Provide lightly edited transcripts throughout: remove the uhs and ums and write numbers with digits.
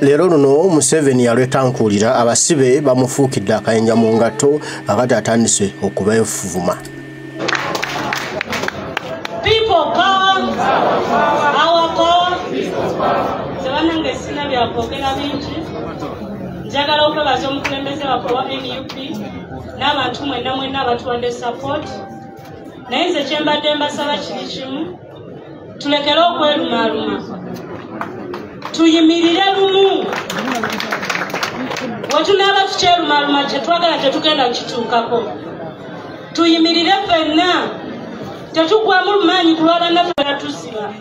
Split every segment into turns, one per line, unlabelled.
Leero luno Museveni yalwetankuulira abasibe bamufuukidde akayinja mu ngatto akati atandise okubeefuvuma.
People power, our power. Sebanange sina byakwogera bingi. Njagala okwebaza omukulembeze waffe wa NUP n'abantu mwenna mwenna abatuwadde support. Naye nze kye mbadde mbasaba kiri kimu, tulekere okwerumaaluma, tuyimirire lumu. Bwe tunaaba tukyerumaaluma kye twagala tetugenda kukituukako. Tuyimirire ffenna, tetuggwamu maanyi ku lwa bannaffe batusiba,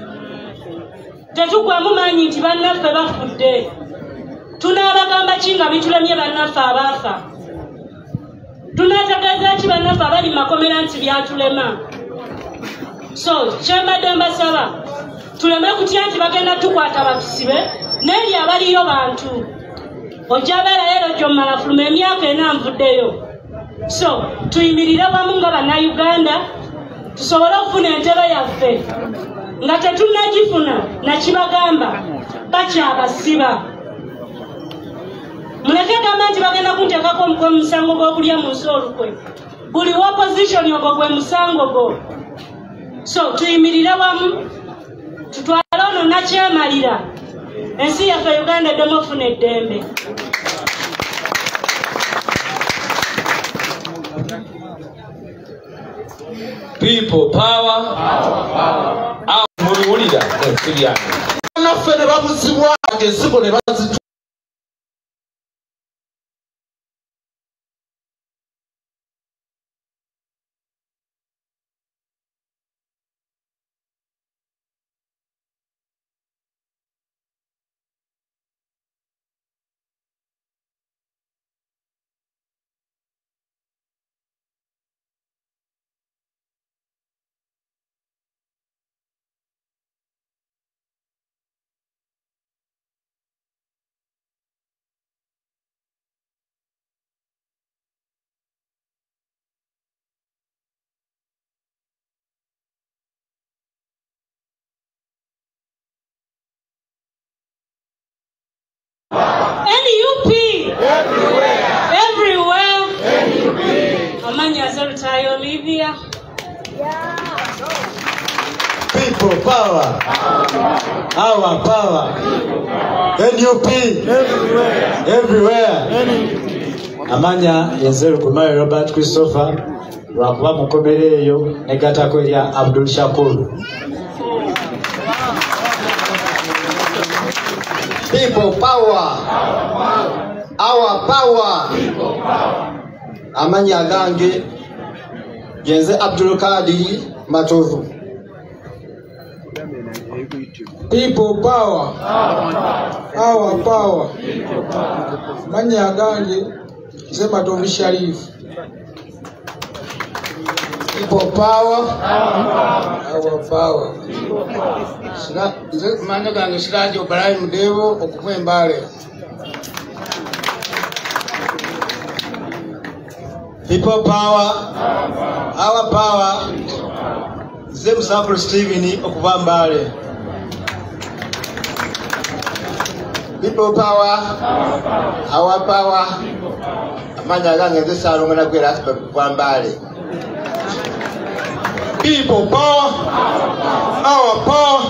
tetuggwamu maanyi nti bannaffe bafudde. Tunaabagamba ki nga bitulemye bannaffe abaafa? Tunaategeeza ki bannaffe abali mu makomera nti byatulema? So kyembadde mbasaba tuleme kutya nti bagenda tukwata batusibe, n'eri abaliyo bantu. Ojja beerayo era ojja omumala fuluma emyaka ena nvuddeyo. So tuyimirire wamu nga Bannayuganda tusobole okufuna entebe yaffe. Nga tetunnagifuna nakibagamba bakyabasiba. Muleke gamba nti bagenda kunteekako omukwe musango gw'okulya mu nsi olukwe. Buli opposition ogwo gwe musango gwo. So tuyimirire wamu tutwale ono nakyemalira ensi yaffe Uganda eddemu okufuna eddembe.
People power, power. Mubiwulira ensi byange.
Naffe ne babuzibwa ensigo ne bazitu
NUP everywhere, everywhere. NUP. Amanya Zolutayo Olivia.
Yeah.
People power, our power. NUP everywhere, everywhere. NUP.
Amanya Yenzeru Robert Christopher lwakuba mukomere eyo negatako erya Abdul Shakur.
People power, our power. Amanya agange yenze Abdul Kadir Matovu.
People power, our power. Amanya agange nze Matovu Sharif.
People power, our power.
Nze manya gange Siraji Ibrahim Devo okuva Mbale.
People power, our power. Nze Musafiri Steven okuva Mbale. People power, our power. Amanya gange nze Ssalongo Nagwera okuva Mbale.
People power, our power.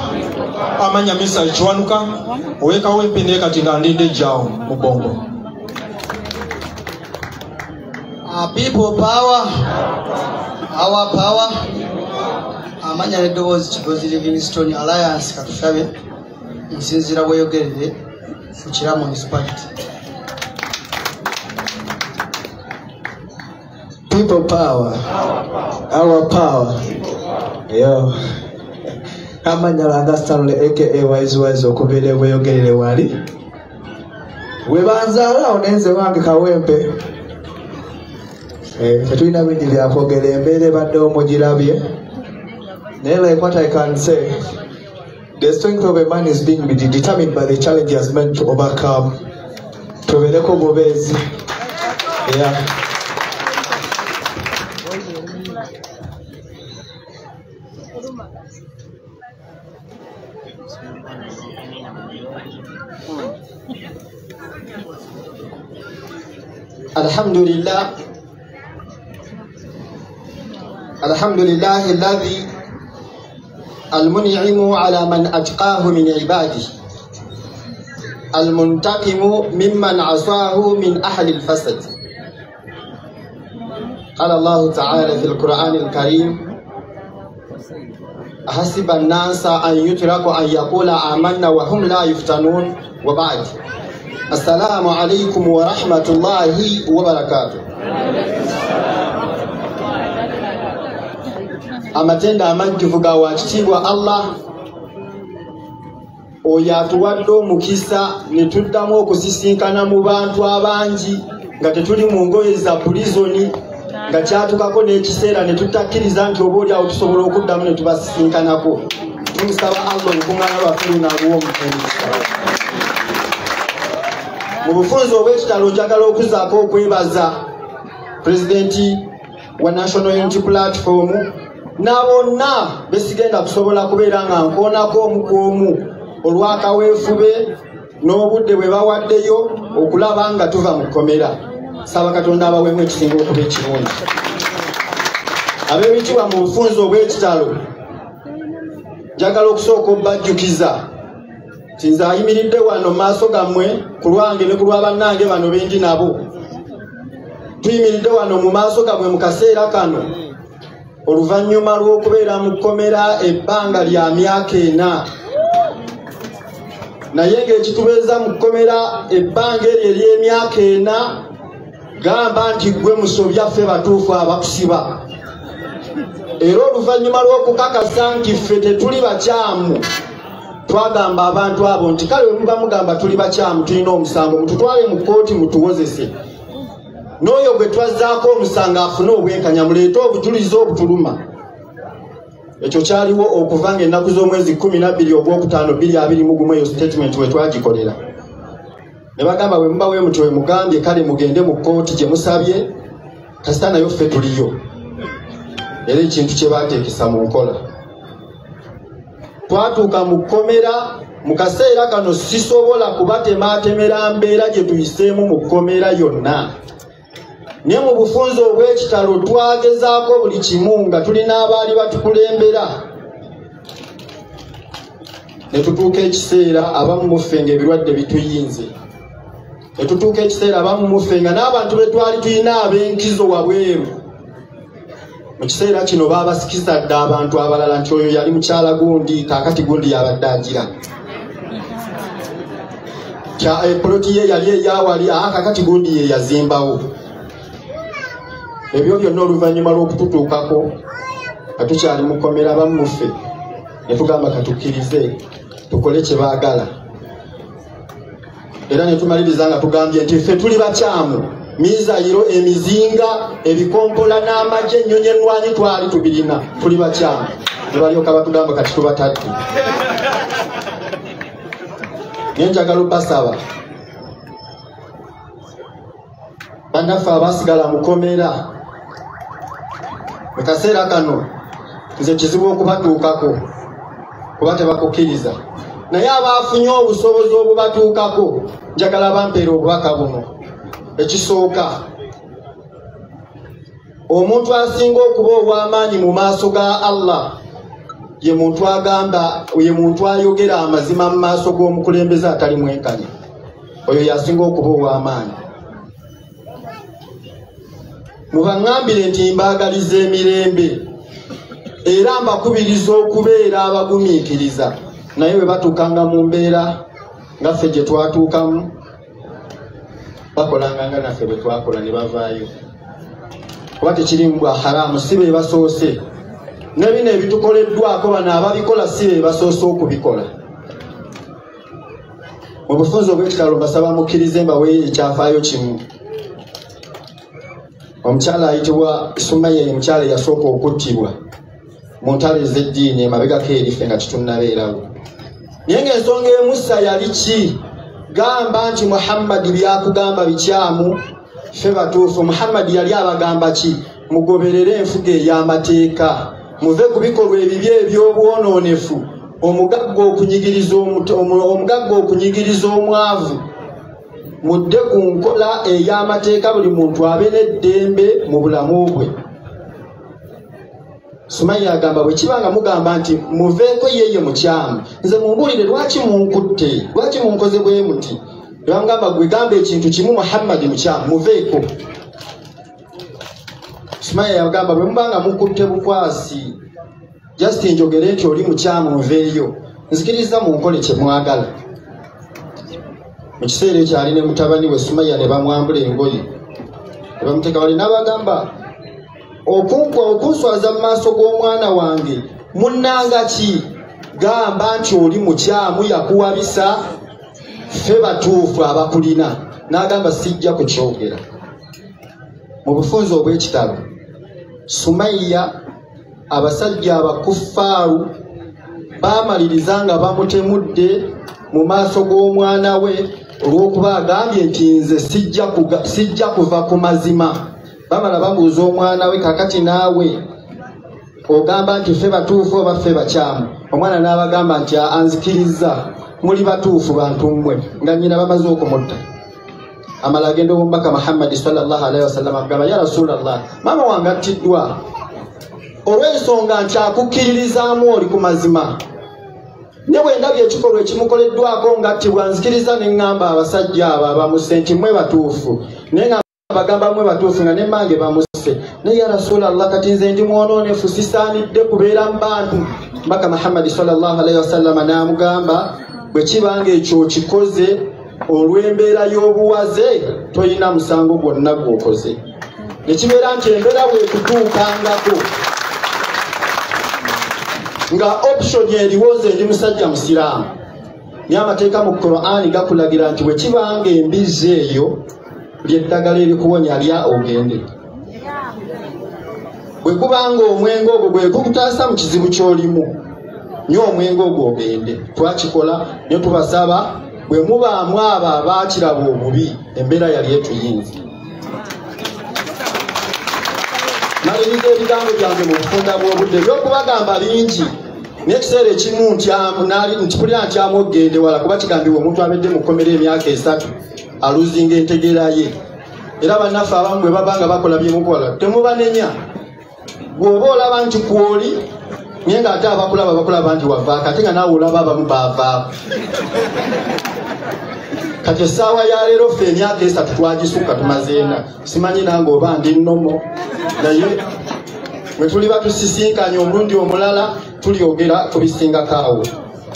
Amanya Misa Kiwanuka oweka wempe kati nga ndidde jjawo mu Bongo.
People power, our power. Amanya n'eddoboozi Kigozi Livingstone Alliance katushabe nsinziira bweyogerere ku Kira Municipality.
People power, our power. Yo. Amanya Langa Stanley aka Wise Wise okubeera bweyogerere wali. Webanzaala awo nenze wange Kawempe. Tetulina bingi byakwogera, embeera ebaddewo mugirabye. Naye like what I can say, the strength of a man is being determined by the challenge he has meant to overcome. Tubeereko bubeezi. Yeah.
Alhamdulillah, alhamdulillah alladhi almun'imu ala man atqahu min ibadihi almuntaqimu mimman asahu min ahli alfasad. Qala Allahu ta'ala fil Qur'an alkarim: ahasiba an-nasa an yutraku an yaqula amanna wa hum la yuftanun. Wa ba'd. Assalamu alaykum wa rahmatullahi wa barakatuh. Amatenda amajjuvu ga wakitiibwa Allah oyo atuwadde omukisa ne tuddamu okusisinkana mu bantu abangi nga tetuli mu ngoye za pulizoni, nga kyatukako n'ekiseera ne tutakkiriza nti oba oli awo tusobola okuddamu ne tubasisinkanako. Tumusaba Allah olukuŋŋaana lwaffe luno aluwe omukisa. Mu bufunze obw'ekitalo njagala okuzaako okwebaza pulezidenti wa National Unity Platform na bonna besigenda kusobola kubeera nga nkoonako omu ku omu olw'akaweefube n'obudde bwe bawaddeyo okulaba nga tuva mu kkomera. Saba Katonda abaweemu ekisinga okuba ekirungi. Ab'ebitiibwa, mu bufunze obw'ekitalo njagala okusooka obbajjukiza nti nze ayimiridde wano mu maaso gammwe ku lwange ne ku lwa bannange bano be ndi nabo. Tuyimiridde wano mu maaso gammwe mu kaseera kano oluvannyuma lw'okubeera mu kkomera ebbanga lya myaka 4, naye ng'ekitubeeza mu kkomera ebbanga eryo ery'emyaka 4 gamba nti ggwe musobya ffe batuufu abakusiba. Era oluvannyuma lw'okukakasa nti ffe tetuli bakyamu, twagamba abantu abo nti kale bwe muba mugamba tuli bakyamu, tulina omusango, mututwale mu kkooti mutuwozese, n'oyo gwe twazzaako omusango afune obwenkanya, muleete obujulizi obutuluma. Ekyo kyaliwo okuva ng'ennaku z'omwezi 12 ogwokutaano 2021, eyo statement we twagikolera. Ne bagamba bwe muba we mutyo we mugambye, kale mugende mu kkooti gye musabye, kasita nayo ffe tuliyo. Era ekintu kye baateekesa mu nkola. Twatuuka mu kkomera mu kaseera kano sisobola kubatemaatemera mbeera gye tuyiseemu mu kkomera yonna, naye mu bufunze obw'ekitalo twagezaako buli kimu nga tulina abaali batukulembera. Ne tutuuka ekiseera abamu muffe ng'ebirwadde bituyinze, ne tutuuka ekiseera abamu muffe nga n'abantu be twali tulina ab'enkizo wabweru mu kiseera kino baabasikiza dda abantu abalala nti oyo yali mukyala gundi, kaakati gundi yabadde agira poloti ye yali eyawali, kaakati gundi ye yazimbawo. Ebyo byonna oluvannyuma lw'okututuukako nga tukyali mu kkomera abamu muffe ne tugamba katukkirize tukole kye baagala, era ne tumaliriza nga tugambye nti ffe tuli bakyamu, mizayiro, emizinga, ebikompola n'amagye, ennyonyi ennwanyi twali tubirina, tuli bakyamu. Ne balyoka batugamba kati tubatadde. Naye njagala obbasaba bannaffe abaasigala mu kkomera mu kaseera kano, nze kizibu okubatuukako kuba tebakukkiriza, naye abaafunye obusobozi obubatuukako njagala bampeera obubaka buno. Ekisooka, omuntu asinga okuba ow'amaanyi mu maaso ga Allah ye muntu agamba, ye muntu ayogera amazima mu maaso g'omukulembeze atali mwenkanya. Oyo y'asinga okuba ow'amaanyi. Mubaŋŋambire nti mbaagaliza emirembe era mbakubiriza okubeera abagumiikiriza, naye bwe batuukanga mu mbeera nga ffe gye twatuukamu, bakolanga nga naffe bwe twakola ne bavaayo, kuba tekirimu bwa haramu. Si be basoose, ne bino ebitukoleddwako bano ababikola si be basoose okubikola. Mu bufunze obw'ekitalo mbasaba mukkirize mbawe ekyafaayo kimu. Omukyala ayitibwa Sumaya ye mukyala eyasooka okuttibwa mu ntalo ez'eddiini emabegako erife nga tetunnabeerawo. Naye ng'ensonga emussa yali ki? Gamba nti Muhammadi byakugamba bikyamu, ffe batuufu. Muhammadi yali abagamba ki? Mugoberere enfuga ey'amateeka, muve ku bikolwa ebibi eby'obwonoonefu, omugagga okunyigiriza omwavu Mudde ku nkola ey'amateeka, buli muntu abe n'eddembe mu bulamu bwe. Sumaya agamba bwe kiba nga mugamba nti muveeko yeye mukyamu, nze mumbuulire lwaki munkutte, lwaki munkoze bwe muti. Ne bamugamba gwe gamba ekintu kimu, Muhammadi mukyamu, muveeko. Sumaya yagamba bwe muba nga mukutte bukwasi, just njogere nti oli mukyamu nveeyo, nzikiriza munkole kye mwagala. Mu kiseera ekyo ali ne mutabani we Sumaya ne bamwambula engoye ne bamuteeka wali, n'abagamba okunswaza mu maaso g'omwana wange munnanga ki? Gamba nti oli mukyamu, yakuwabisa, ffe batuufu abakulina. N'agamba sijja kukyogera. Mu bufunze obw'ekitalo, Sumaya abasajja abakufaaru baamaliriza nga bamutemudde mu maaso g'omwana we olw'okuba agambye nti nze sijja kuva ku mazima. Bamala babuuza omwana we, kakati naawe ogamba nti ffe batuufu oba ffe bakyamu? Omwana n'abagamba nti anzikiriza, muli batuufu bantu mmwe, nga nnyina bamaze okumutta. Amala agenda omubaka Muhammadi sallallahu alaihi wasallam agamba, ya Rasulallah, maama wange attiddwa olw'ensonga nti akukkiririzaamu oli ku mazima, ne bwe ndabye ekikolwa ekimukoleddwako ng'attibwa nzikiriza ne ŋŋamba abasajja abo abamusse nti mmwe batuufu, naye nga bagamba mmwe batuufu nga ne mmange bamusse. Naye ya Rasulallah, kati nze ndi mwonoonefu, sisaanidde kubeera mu bantu. Mbaka Muhammadi sallallahu alaihi wasallam n'amugamba bwe kiba ng'ekyo okikoze olw'embeera y'obuwaze, toyina musango gwonna gw'okoze. Ne kibeera nti embeera bw'ekutuukangako nga option eriwo, nze ndi musajja musiraamu, naye amateeka mu Qur'ani gakulagira nti bwe kibanga embizzi eyo ly'eddagala erikuwonya lya ogende. Bwe kubanga omwenge ogwo gwe gukutaasa mu kizibu ky'olimu, nywa omwenge ogwo ogende. Twakikola ne tubasaba bwe mubaamu abo abaakiraba obubi, embeera yali etuyinza. Maliriza ebigambo byange mu bufunda bw'obudde, ebyokubagamba bingi, n'ekiseera ekimu nkipulira ntyamu okugenda ewala, kuba kigambibwa omuntu abedde mu kkomera emyaka 3 aluzinga entegeera ye. Era bannaffe abamu bwe baba nga bakola bye mukola temubanenya. Bw'oba olaba nti kwoli, naye ng'ate abakulaba bakulaba nti wavaako, ate nga naawe olaba abamu baavaako. Kati essaawa ya leero ffe emyaka 3 twagisukka, tumaze 4. Simanyi nange oba ndi nnomo, naye bwe tuliba tusisinkanye omulundi omulala tulyogera ku bisingako awo.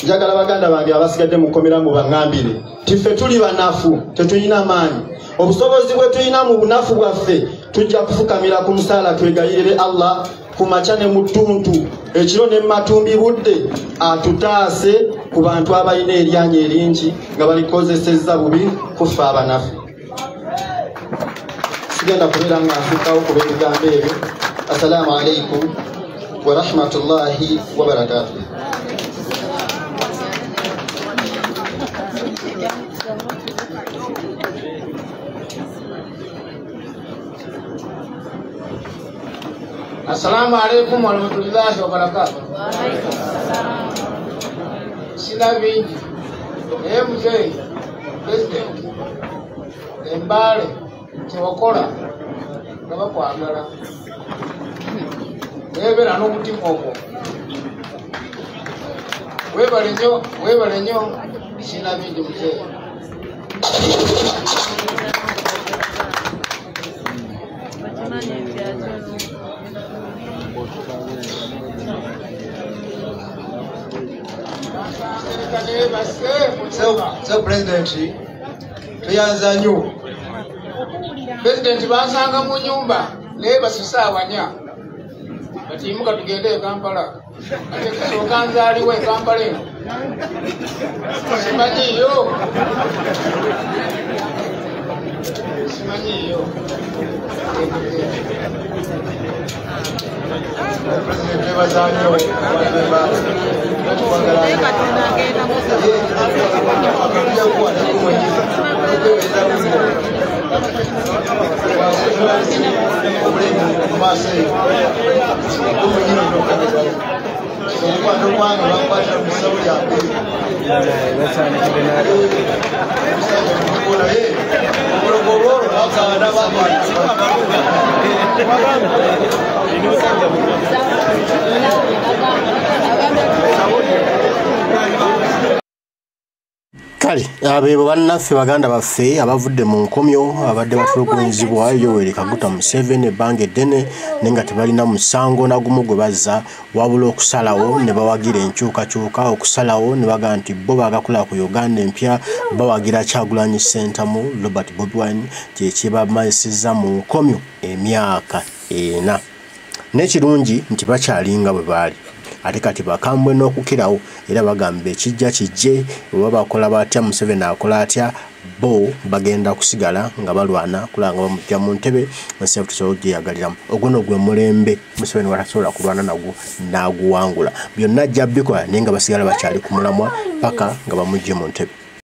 Njagala baganda bange abasigadde mu kkomera mubaŋŋambire nti ffe tuli banafu, tetulina maanyi. Obusobozi bwe tulina mu bunafu bwaffe tujja kufukamira ku musaala twegayirire Allah ku makya ne mu ttuntu, ekiro ne mu matumbi budde, atutaase ku bantu abalina eryanyi eringi nga balikozesezza bubi kufa abanafu. Sigenda kubeera nga nsukkawo ku b'ebigambo ebyo. Assalaamu alaikum wa rahmatullahi wa barakatuh.
Assalamu alaikum warahmatullahi wabarakatuh. Sina bingi naye muzeeyi President Embaale kyewakola nga bakwagala, naye beera n'omutima ogwo. Weebale nnyo, weebale nnyo. Sina bingi muzeeyi.
So President, tuyanza nnyo.
President bansanga mu nyumba naye basisaawa nnya, batiimuka tugende e Kampala. Ate kusooka nzaaliwo e Kampala eno simanyiiyo, simanyiiyo.
President twebaza nnyo omukwano gwange bankwatira mu bisawo byange naye
Kale abeebo bannaffe baganda baffe abavudde mu nkomyo abadde batulugunyizibwa Yoweri Kaguta Museveni ebbanga eddene, naye nga tebalina musango na gumu gwe bazza, wabula okusalawo ne bawagira enkyukakyuka, okusalawo ne bagamba nti bo baagakola ku Uganda empya, bawagira Kyagulanyi Ssentamu Robert Bobi Wine, kye kibamazisizza mu nkomyo emyaka 4. N'ekirungi nti bakyalinga bwe baali, ate kati bakambwe n'okukirawo, era bagamba ekijja kijje, oba bakola batya, Museveni akola atya, bo bagenda kusigala nga balwana kulaba nga bamujja mu ntebe, ensi yaffe tusobole okugyeyagaliramu. Ogwo nno gwe mulembe Museveni watasobola kulwana nagwo n'aguwangula. Byonna ajja bikola naye nga basigala bakyali ku mulamwa paka nga bamujje mu ntebe.